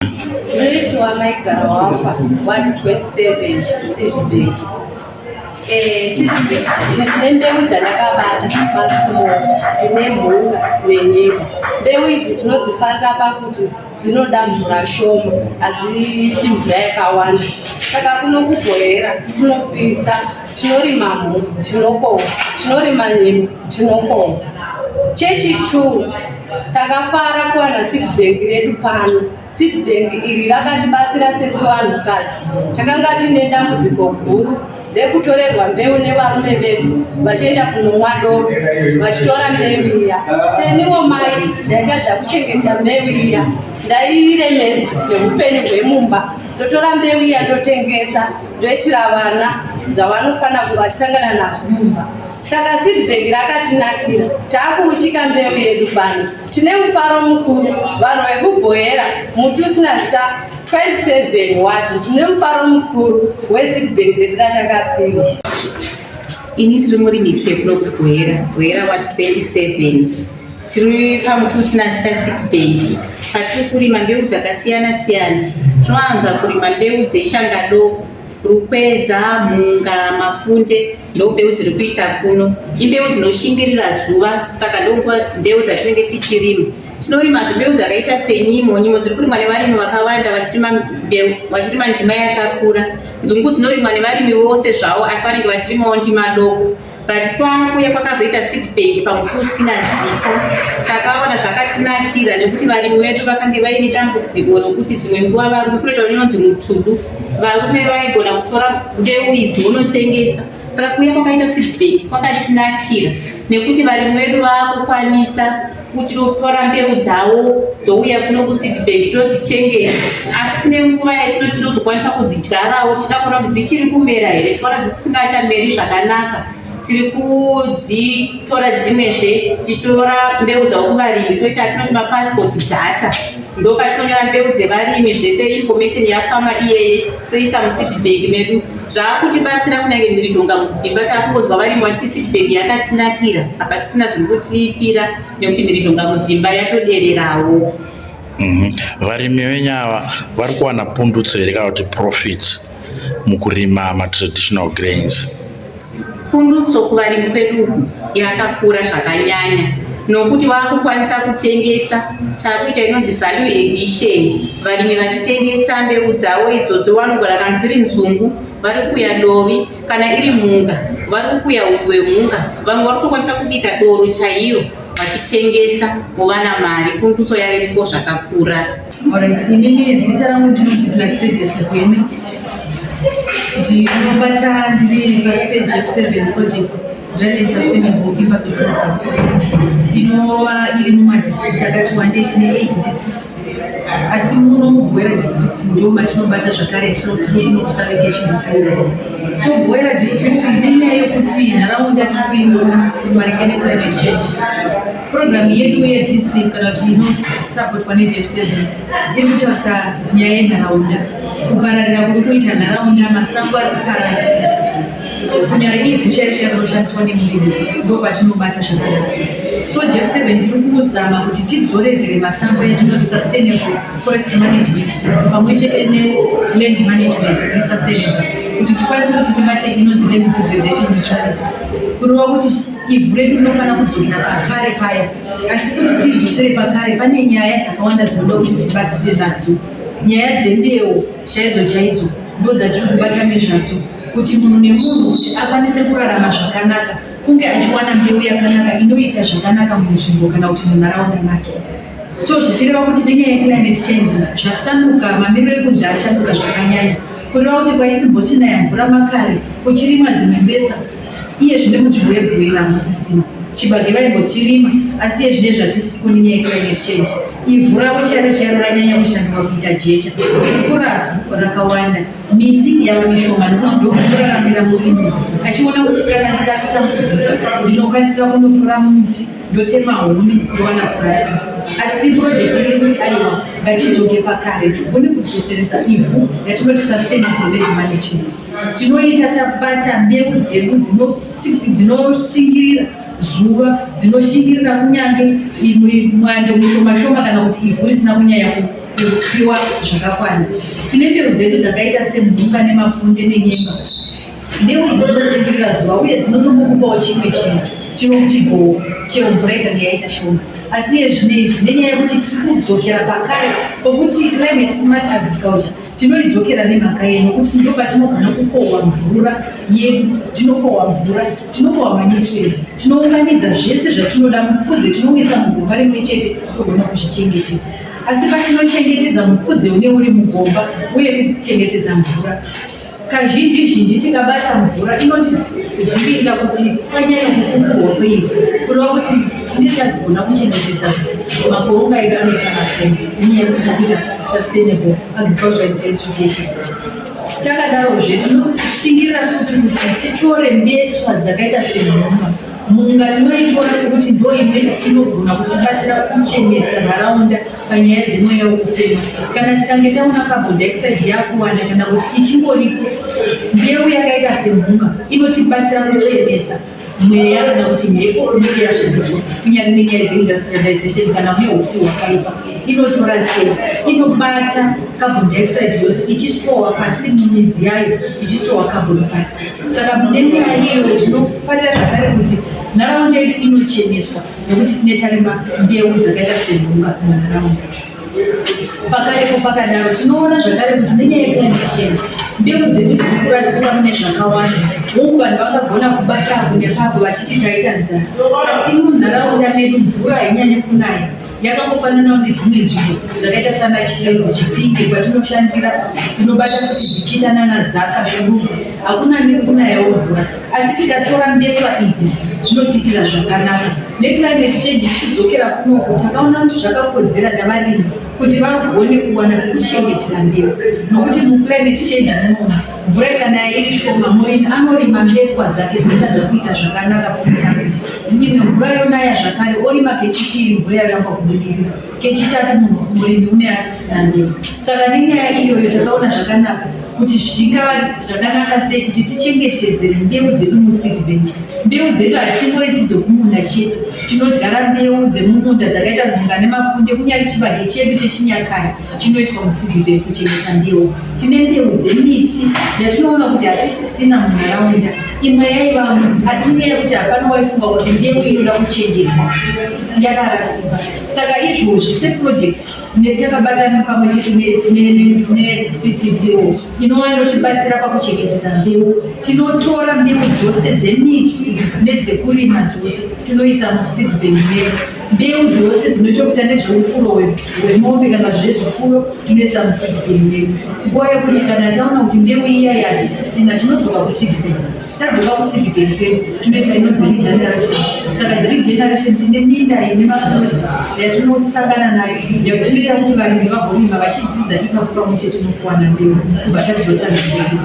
Ndinoitiwa Mai Garawafa, ward 27, Seedbank. Seedbank ndine mbeu dzandakabata masimo, ndine mhunga nenyimo. Mbeu idzi tinodzifarira pakuti dzinoda mvura shoma, hadzidi mvura yakawanda. Saka kuno kuBohera kunopisa, tinorima mhungu tinokohwa, tinorima nyimo tinokohwa. Chechi2, takafara kuwana seedbank redu pano. Seedbank iri rakatibatsira sesu vanhukadzi takanga tiine dambudziko guru rekutorerwa mbeu nevarume vedu vachienda kunomwa doro vachitora mbeu iya. Seniwo mai ndaitadza kuchengeta mbeu iya, ndairemerwa neupenyu hwemumba. Ndotora mbeu iya totengesa, ndoitira vana zvavanofanira kunge vachisangana nazvo mumba. Saka seedbank rakatinakira, taakuuchika mbeu yedu pano. Tine mufaro mukuru, vanhu vekuBohera, muti usina zita, 27 ward, tine mufaro mukuru weseedbank redu ratakapiwa. Ini tiri murimisi wekuno kuBohera, Buhera ward 27. Tiri pamuti usina zita seedbank patiri kurima mbeu dzakasiyana siyana. Tinowanza kurima mbeu dzeshanga doko, rukweza, mhunga, mafunde, ndo mbeu dziri kuita kuno. Imbeu dzinoshingirira zuva, saka ndo mbeu dzatinenge tichirima. Tinorimazve mbeu dzakaita senyimo. Nyimo dziri kurimwa nevarimi vakawanda vachirima mbeu, vachirima ndima yakakura. Nzungu dzinorimwa nevarimi vose zvavo, asi vanenge vachirimawo ndima doko. But kwakuya kwakazoita seedbank pamuti usina zita, takaona zvakatinakira nekuti varimi vedu vakange vaine dambudziko rokuti dzimwe nguva varume, kunoita rinonzi mutudu, varume vaigona kutora mbeu idzi vonotengesa. Saka kuuya kwakaita seedbank kwakatinakira nekuti varimi vedu vaakukwanisa kuti totora mbeu dzavo dzouya kuno kuseedbank todzichengeta, asi tine nguva yatinoti tinozokwanisa kudzidyarawo tichida kuona kuti dzichiri kumera here. Tikaona dzisingachameri zvakanaka, tiri kudzitora dzimwezve, tichitora mbeu dzavo kuvarimi, toita tinoti mapassport data. Ndo patinonyora mbeu dzevarimi zvese, information yafarmer iyeye toisa museedbank medu. Zvaakutibatsira kunyange mhirizhonga mudzimba, taakungonzwa varimi vachiti seedbank yakatinakira, hapasisina zviri kutipira nekuti mhirizhonga mudzimba yatodererawo. Varimi venyava vari kuwana pundutso here kana kuti profit mukurima matraditional grains? Pundutso kuvarimi kwedu uku yakakura zvakanyanya nokuti vaakukwanisa kutengesa. Taakuita inonzi value addition, varimi vachitengesa mbeu dzavo idzodzo. Vanogona kana dziri nzungu vari kukuya dovi, kana iri mhunga vari kukuya upfu hwemhunga, vamwe vari kutokwanisa kubika doro chairo vachitengesa vovana mari. Pundutso yaripo zvakakura. Alright, inini zita rangu ndinonzi Plaxedes Gweme. Ndinobata ndiri pasi peGEF 7 projects, Dryland Sustainable Impact Program, inova iri mumadistrict akati wandei. Tine 8 districts, asi muno muBuhera District ndo matinobata zvakare. Tiri kuno kuSave Catchment. So Buhera District, nenyaya yekuti nharaunda tiri kuiona maringe neclimate change, program yedu yeDSLIP, kana kuti inosapotwa neGEF 7, iri kutarisa nyaya yenharaunda, kupararira kuri kuita nharaunda, masango ari kupararira, kunyara ivhu chairo chairo rinoshandiswa nemurimi. Ndo patinobata zvakanaka. So GEF 7 tiri kuzama kuti tidzoredzere masango, yatinoti sustainable forest management, pamwe chete neland management isustainable, kuti tikwanise kuti tibate inonzi land degradation neutrality, kureva kuti ivhu redu rinofanira kudzokera pakare paya. Asi kuti tidzosere pakare, pane nyaya dzakawanda dzinoda kuti tibatire nadzo. Nyaya dzembeu chaidzo chaidzo ndo dzatiri kubata nezvadzo, kuti munhu nemunhu kuti akwanise kurarama zvakanaka kunge achiwana mbeu yakanaka inoita zvakanaka munzvimbo kana kuti munharaunda make. So zvichireva kuti nenyaya yeclimate change zvasanduka, mamiriro ekunze ashanduka zvakanyanya, kureva kuti kwaisimbochinaya mvura makare kuchirimwa dzimwe mbesa, iye zvine munzvimbo yeBuhera hamusisina. Chibage vaimbochirima, asi iye zvine zvatisiko nenyaya yeclimate change. Ivhu ravo chairo chairo ranyanya kushanduka kuita jecha, kuravhu rakawanda, miti yava mishoma, nekuti ndokunoraramira murimi achiona kuti kana ndikachitambudzika ndinokwanisira kunotora muti, ndotema huni, ndowana kurarama. Asi project iri kuti aiwa, ngatidzoke pakare, tigone kudzoseresa ivhu, yatinoti sustainable land management. Tinoita tabata mbeu dzedu dzinoshingirira zuva, dzinoshingirira kunyange imwe mwando mushoma shoma, kana kuti ivhu risina kunyanya. kupiwa zvakakwana. Tine mbeu dzedu dzakaita semhunga nemapfunde nenyemba. Mbeu idzi dzinotsungirira zuva uye dzinotombokupawo chimwe chinhu chinokuti goho chero mvura ikange yaita shoma. Asi iye zvino izvi nenyaya yekuti tiri kudzokera pakare pokuti climate smart agriculture tinoidzokera nemhaka yei nokuti ndo patinogona kukohwa mvura yedu, tinokohwa mvura, tinokohwa manutrients, tinounganidza zvese zvatinoda mupfudze tinouisa mugomba rimwe chete togona kuzvichengetedza. Asi patinochengetedza mupfudze une uri mugomba uye kuchengetedza mvura, kazhinji zhinji tikabata mvura inotidzivirira kuti panyanya kukukurwa kweivhu, kureva kuti tine tagona kuchengetedza kuti makoronga edu anoita mashoma nenyaya yekuti tiri kuita sustainable agricultural intensification. Takadarozve tinoshingirira futi kuti titore mbeswa dzakaita semhunga. Mhunga tinoitora sekuti ndo imwe inogona kutibatsira kuchenesa nharaunda panyaya dzemweya wekufema. Kana tikange taona carbon dioxide yakuwanda kana kuti ichingoripo, mbeu yakaita semhunga inotibatsira kuchenesa mweya kana kuti mhepo inenge yasvibiswa, kunyari nenyaya dzeindustrialization kana mune hutsi hwakaipa. Inotora sei? Inobata carbon dioxide yose ichisitowa pasi mumidzi yayo, ichisitowa carbon pasi. Saka mune nyaya iyoyo tinofarira zvakare kuti nharaunda yedu inocheneswa nekuti tine tarima mbeu dzakaita semhunga munharaunda. Pakarepo pakadaro tinoona zvakare kuti nenyaya yeclimate change mbeu dzedu dziri kurasika mune zvakawanda. Hongu, vanhu vakagona kubata apo nepapo vachiti taita nzara, asi munharaunda medu mvura hainyanyi kunaya, yakangofananawo nedzimwe nzvimbo dzakaita sana Chiredzi, Chipinge kwatinoshandira. Tinobata futi Bikita nana Zaka, Shurugwi, hakuna nekunayawo mvura, asi tikatora mbeswa idzi zvinotiitira zvakanaka. Neclimate change tichidzokera kunoko, takaona kuti zvakakodzera navarimi kuti vagone kuwana pekuchengetera mbeu, nokuti muclimate change munomu mvura ikanaya iri shoma, murimi anorima mbeswa dzake dzotadza kuita zvakanaka pakutanga. Imwe mvura yonaya zvakare, orima kechipiri, mvura yaramba kubudirira. Kechitatu munhu murimi une asisina mbeu. Saka nenyaya iyoyo takaona zvakanaka kuti zvingava zvakanaka sei kuti tichengetedzere mbeu dzedu museed bank. Mbeu dzedu hatingoisi dzekumunda chete, tinodyara mbeu dzemumunda dzakaita mhunga nemapfunde, kunyari chibage chedu chechinyakare chinoiswa museed bank kuchengeta mbeu. Tine mbeu dzemiti yatinoona kuti hatisisina munharaunda, imwe yaivamo, asi nenyaya yekuti hapana waifunga kuti mbeu inoda kuchengetwa, yakarasika. Saka izvozvi seproject netakabatana pamwe chete neCTDO inova inotibatsira pakuchengetedza mbeu, tinotora mbeu dzose dzemiti nedzekurima dzose tinoisa museed bank medu. Mbeu dzose dzinochokuita nezveufuro hwemombe kana zvezvipfuyo tinoisa museed bank medu. Nguva yekuti kana taona kuti mbeu iya yatisisina, tinodzoka kuseed bank. Tadzoka kuseed bank pedu tinoita inonzi regeneration. Saka regeneration, tine minda ine mapudzi yatinosangana nayo yatinoita kuti varimi vagorima vachidzidza ipapo pamwe chete nokuwana mbeu kubva tadzoka mbeu.